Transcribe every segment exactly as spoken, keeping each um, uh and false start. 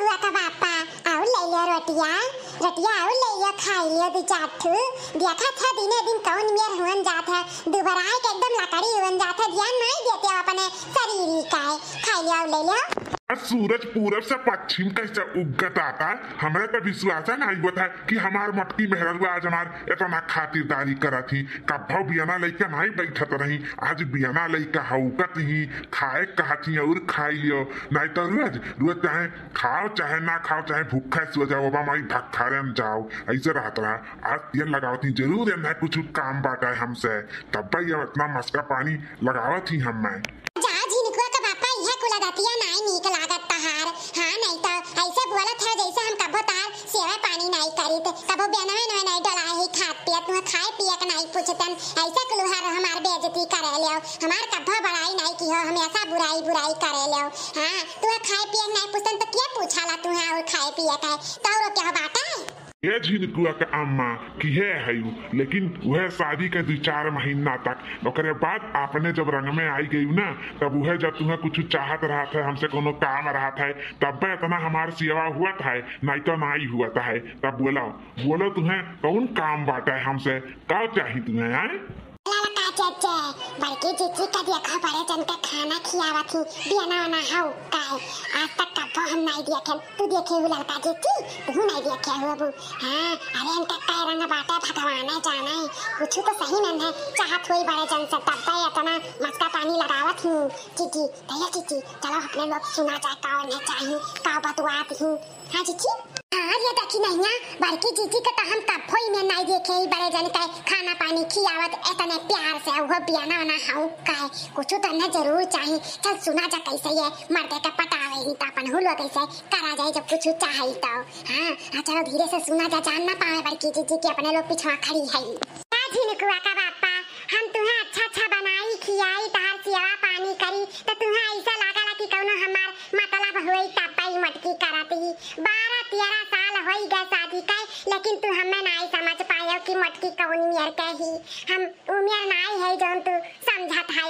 हुआ का बापा, आउर ले लियो रोटिया, रोटिया आउर ले लियो, खाई लियो दू चार ठू। देखत है दिने दिन कौन मेर हुअन जात है, दुबराए के एकदम लकड़ी हुअन जात है, ध्यान नहीं देते हो अपने शरीर ही का है। खाई लियो आउर ले लियो। आज सूरज पूरब से पश्चिम कैसे उगत आता है, हमरा तो विश्वास नहीं होता है कि हमार मोटकी मेहररुआ आज हमार इतना खातिरदारी करत ही। कभो बियना लइका नहीं बैठत रही, आज बियना लइका हौकत ही, खाए कहत ही और खाई लियो, नहीं तो रोज, रोज चाहे खाओ चाहे ना खाओ, चाहे भूखा सो जाओ, बाबा माई भखारे में जाओ, ऐसे रहत रहा। आज तेल लगावत ही, जरूर एन्हे कुछ काम बाटा है हमसे, तब ये इतना मस्का पानी लगावत ही हम मैं। जा झिनकुआ का बापा, इहे कुल आदतिया नाई नीक लागत तहार। हाँ, नहीं तो ऐसे बोलत है जैसे हम कबो तार सेवा पानी नाई करीत, कबो बेनवे नवे नाई डोलाए ही खात पियत, तुहे खाए पिए के नाई पूछतन, ऐसे कुल हर हमार बेइज्जती करे लेव, हमार कबो बड़ाई नाई किहो, हमेशा बुराई बुराई करे लेव। हाँ, तुहे खाए पिए के नाई पूछतन तो के पूछाला तुहे और खाए पिए के, तौरो के हो बाटे? ए झिनकुआ के अम्मा, किहे हयू, लेकिन वह शादी के दू चार महीना तक, ओकरे बाद आपने जब रंग में आई गयू ना, तब वह जब तुहे कुछ चाहत रहत है, हमसे कोनो काम रहत है, तब इतना हमार सेवा हुअत है, नहीं तो नाई हुअत है। तब बोलो, बोलो तुहे कौन काम बाटे हमसे, का चाही तुहे, आए? ललका चेचे, बड़की जीजी का देखो बड़े जन के खाना खियावत ही, बियना ओना हौ काहे? आज तक कब्बो हम नाई देखे, तू देखे हु ललका जीजी? तू नाई देखे हु अबू। हाँ, अरे इनके कै रंग बाटे भगवाने जाने, कुछ तो सही नहीं है, चाहत हुई बड़े जन से तब्बे इतना मस्का पानी लगावत ही। जीजी, भैया जीजी, चलो अपने लोग सुना जाए का उन्हें चाही, का बतुआत ही। हाँ जीजी। हाँ, ये देखी नैया, बड़की जीजी के तो हम कब्बो इमे नाई देखे ही बड़े जन के खाना पानी खियावत इतने प्यार से, उहो बियना ओना हौ काहे, कुछ तो न जरूर चाही। चल सुना जा कैसे ये मर्दे के पटावे ही तो अपन हुलो कैसे करा जाए जब कुछ चाही तो। हाँ, हाँ, चलो धीरे से सुना जा, जान ना पावे बड़की जीजी कि अपने लोग पिछवा खड़ी है। का झिनकुआ का बापा, हम तुहे अच्छा अच्छा बनाई खियाई, तहार सेवा पानी करी, तो तुहे ऐसा लागला कि कौनो हमार मतलब होई तब ई मोटकी करत ही। बारह तेरह साल होई गए शादी के, लेकिन तू हमें नाई समझ पायो कि मोटकी कौन उमियर के ही। हम उमियर नाई है जौन तू समझत है।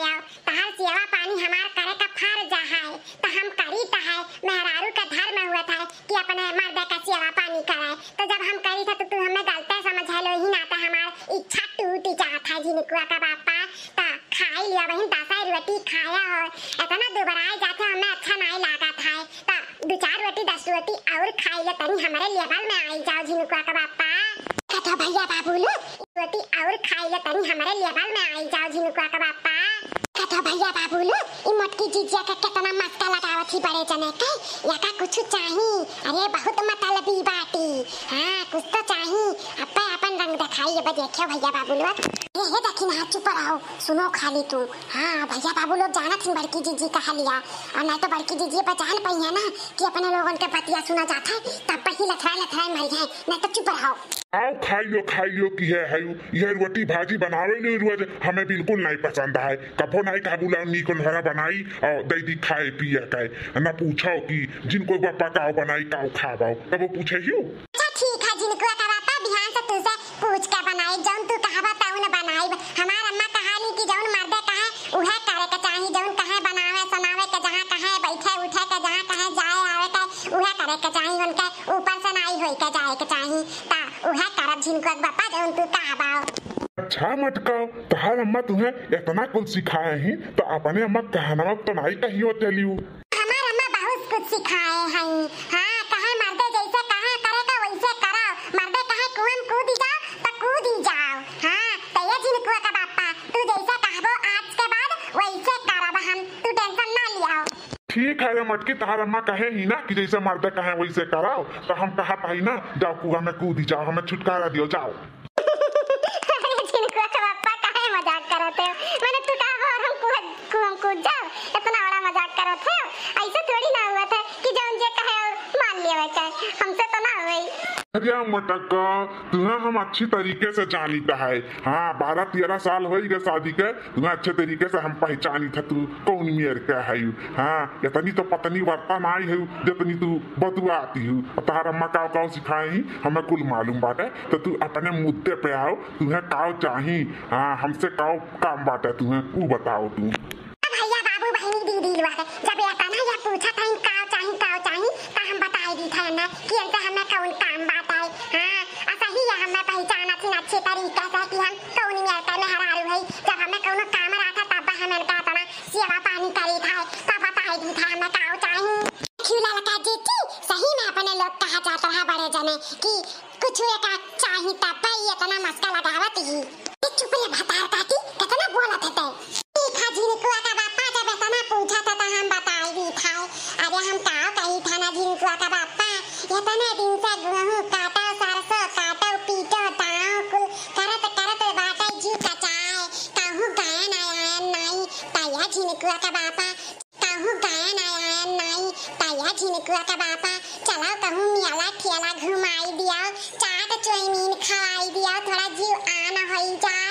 तहार सेवा पानी हमार करे का फर्ज है, त हम करी त है। मेहरारू का धर्म हुआ था कि अपने मर्द का सेवा पानी करे, तो जब हम करी था तो तू हमें गलते समझ है लो ही ना, तो हमार इच्छा टूट जात है झिनकुआ का बापा। त खाई लिया बहिन, दस रोटी खाया हो, इतना दुबराए जाते हमें अच्छा नहीं लागत है। त दो चार रोटी, दस रोटी और खाई ले, तनी हमरे लेवल में आई जाओ झिनकुआ का बापा। कथा भैया बाबू लो, रोटी और खाई ले, तनी हमरे लेवल में आई जाओ झिनकुआ का बापा। कथा भैया बाबू लो, ई मोटकी जीजिया का कितना मस्का लगावत ही बड़े जने के, या का कुछ चाही? अरे बहुत मतलबी बाटी। हाँ, कुछ तो चाही। अब्बे अपन रंग दिखाई, अब देखियो भैया बाबू लोग। ये, ये देखी ना, चुप रहो, सुनो खाली तू। हाँ, भैया बाबू लोग जानत हिन बड़की जीजी का हलिया, और नहीं तो बड़की जीजी पर जान पई है ना कि अपने लोगन के बतिया सुना जात है, तब ही लथड़ा लथड़ा मर गए, नहीं तो चुप रहो। आओ खाई लो, खाई लो कि है, है यू, यह रोटी भाजी बनावे लो रोज, हमें बिल्कुल नहीं पसंद है। कभो नहीं कहबू लाओ नीक नोहरा बनाई और दे दी खाए पिए के। न पूछो कि जिनको बापा काव बनाई, काव खाबाओ, कबो पूछे हियो? अच्छा ठीक है, जिनको कहबा बिहान से तुझसे पूछ के बनाई, जौन तू कहबा तौन बनाई। हमार अम्मा कहानी कि जौन मर्दे कहे उहे करे के चाही, जौन कहे बनावे सुनावे के, जहाँ कहे बैठे उठे के, जहाँ कहे जाए आवे के, उहे करे के चाही। उनके ऊपर से नाई होई के जाए के चाही। ता उहे करब जिनको बापा जौन तू कहबा। अच्छा मटका, तहार अम्मा तुहे इतना कुछ सिखाए ही, तो अपने अम्मा कहनवा तो नाई कहियो चलियो। हमार अम्मा बहुत कुछ सिखाए हैं। हाँ, कहे मर्दे जैसे कहे करे का वैसे करो। मर्दे कहे कुआं में कूद जाओ तो कूद ही जाओ। हाँ, तो ये जिनको का बापा, तू जैसे कहबो आज के बाद वैसे करब हम, तू tension ना लियाओ। ठीक है रे मटकी, तहार अम्मा कहे ही ना कि जैसे मर्दे कहे वैसे करो, तो हम कहत ही ना, जाओ कुआं में कूद ही जाओ, हमें छुटकारा दियो, जाओ। अरे जिनको का बापा काहे मजाक करत है? मैंने तू कहा और हम कुआं, कुआं में कूद जाओ, इतना बड़ा मजाक करत है? ऐसे थोड़ी ना हुआ था कि जौन जे कहे और मान लेवे के, हमसे तो ना होई। अरे मटका, तुहे हम अच्छी तरीके से जानित है। हाँ, बारह तेरह साल होई गए शादी के, तुहे अच्छे तरीके से हम पहचानित है, तू कौन मेर के है। हाँ, इतनी तो पत्नी वार्ता ना आई है जितनी तू बतुआती हूँ। तहार अम्मा काव काव सिखाए ही, हमें कुल मालूम बाटे। तो तू अपने मुद्दे पे आओ, तुहे काव चाही? हाँ, हमसे काव काम बाटे तुहे, ऊ बताओ तू। भैया बाबू बहिनी दीदी लोग, जब ये तना ये पूछा था इन काव चाही, काव चाही, तो हम बताई दी। जने कि कुछ एका चाही तब ई एतना मस्का लगावत ही। ए, चुप रे भतार काकी, केतना बोलत है ते। ठीक है झिनकुआ का बापा, जब एतना पूछत है तो हम बताई दी था। अरे हम का कही था ना झिनकुआ का बापा, एतने दिन से गेहूं काटो, सरसों काटो, पीटो, दाओ कुल करत करत बाटे जीव कचाए, कहूँ गए ना आए नाई, तैया झिनकुआ का बापा। कहूँ गए ना आए नाई, तैया झिनकुआ का बापा, चला कहूँ मेला ठेला घुमाई दिया, चाट चाउमीन खवाई दिया, थोड़ा जीव आन होई जाए।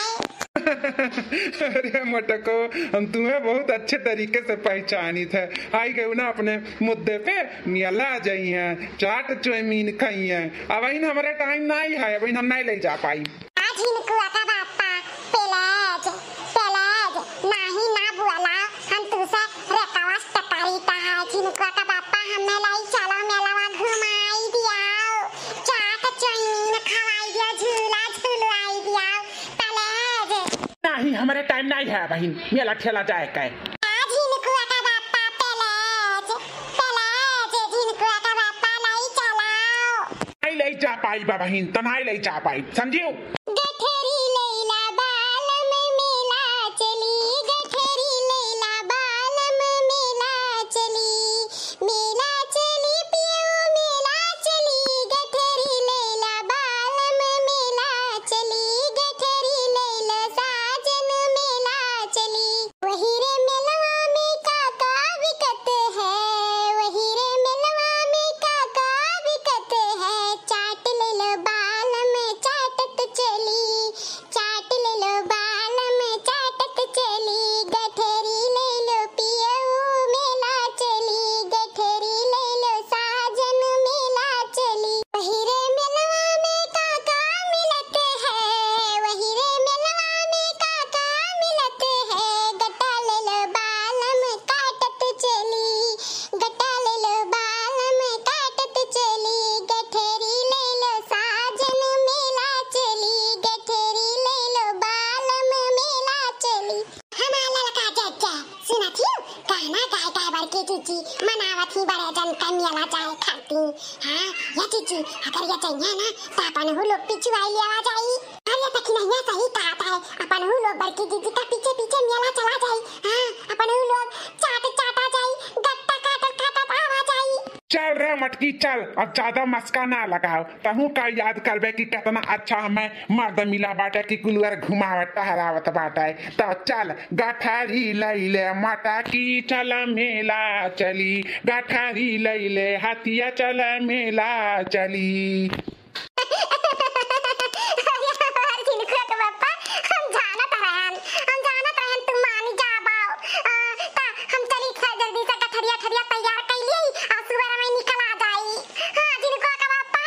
अरे मटको, हम तुम्हें बहुत अच्छे तरीके से पहचानी थे। आई गए ना अपने मुद्दे पे, मेला जाई हैं, चाट चाउमीन खाई हैं। अब इन हमारे टाइम नहीं है, अब इन हम नहीं ले जा पाई। आ झिनकुआ का बापा, प्लीज, प्लीज, नाही ना बोला, हम तुसे request करी ता है, झिनकुआ का बापा, हमें लाई चला मेलवा घुमाई दियाओ, चाट चाउमीन खवाई दिया, झूला झुलवाई दिया, प्लीज। नहीं, हमारे टाइम नहीं है बहिन, मेला ठेला जाए का। आ झिनकुआ का बापा, प्लीज, प्लीज, झिनकुआ का बापा, लाई चलाओ। नहीं ले जा पाई बा बहिन, तो नहीं ले जा पाई, समझियो? गठरी लैला बालम मेला चली, गठरी लैला बालम मेला चली, मेला चली पियो मेला चली, गठरी लैला बालम मेला चली, गठरी लैला साजन मेला चली। वही रे मेलवा में का का बिकत है, वही रे मेलवा में का का बिकत है, चाट ले लो बालम चाटत चली, चाट ले लो बालम चाटत चली, गठरी ले लो पियऊ मेला चली, गठरी ले लो साजन मेला चली। वही रे मेलवा में का का मिलत है, वही रे मेलवा में का का मिलत है, गठरी ले लो बालम काटत चली, गठरी ले लो बालम काटत चली, गठरी ले लो साजन मेला चली, गठरी ले लो बालम मेला चली। हमार ललका जज्जा, सुनत ही? गाना गाय गाय बड़की जीजी मनावत ही बड़े जन का मेला जाए खाती। हाँ, या जीजी, अगर या जइया ना, तो अपन हु लोग पिछुआई लेवा जाई। अरे सखी, नहीं, सही कहत है, अपन हु लोग बड़की जीजी का पीछे पीछे मेला चला जाई। हाँ, अपन हु लोग चाट चाटा जाई, गट्टा काटत काटत आवा जाई। चल रे मटकी चल, अब ज्यादा मस्का ना लगाओ। तहू का याद करबे कि कितना अच्छा हमें मर्द मिला बाटे कि कुलवर घुमावत टहरावत बाटे। तो चल गठरी लैले मटकी चल मेला चली, गठरी लैले हथिया चल मेला चली। अरे हमार झिनकुआ के बापा, हम जानत रहन, हम जानत रहन तू मान जाबा। अ, ता हम चली थे जल्दी से गठरिया ठरिया तैयार कर ली, आ सुबह में निकल आ जाई। हाँ, झिनकुआ के बापा,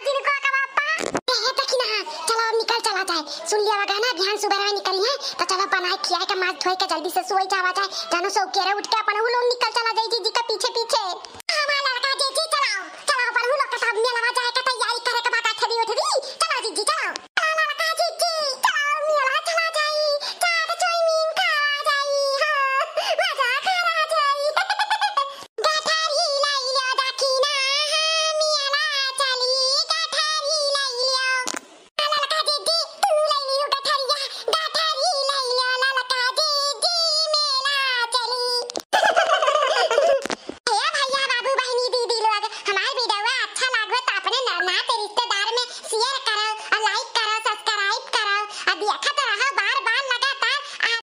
झिनकुआ के बापा। ए, ए, देखी ना, चलो अब निकल चला जाए। सुन लिया गाना, बिहान सुबह में निकली है, तो चलो बनाए खियाए के माथ धोए के जल्दी से सोई जावा जाए। जानो सो केरे उठ के अपन उ लोग निकल चला जाए जीजी के पीछे पीछे। हमार ललका जीजी चलाओ। चलो, अपन हु लोग के साथ मेलवा जाए के तैयारी करे के बा, गठरी उठरी। चलो जीजी, चलो। चलो ललका जीजी, चलो मेला चला जाई, चाट चाउमीन खावा जाई, हाँ, मजा करा जाई। गठरी लई लो दखिना, हाँ, मेला चली, गठरी लई लो। ललका जीजी, तू लई लियो गठरिया, गठरी लई लियो ललका जीजी, मेला चली। हे भैया, बाबू, बहिनी, दीदी लोग, हमार वीडियो अच्छा लागो तो अपने न-, नाते रिश्तेदार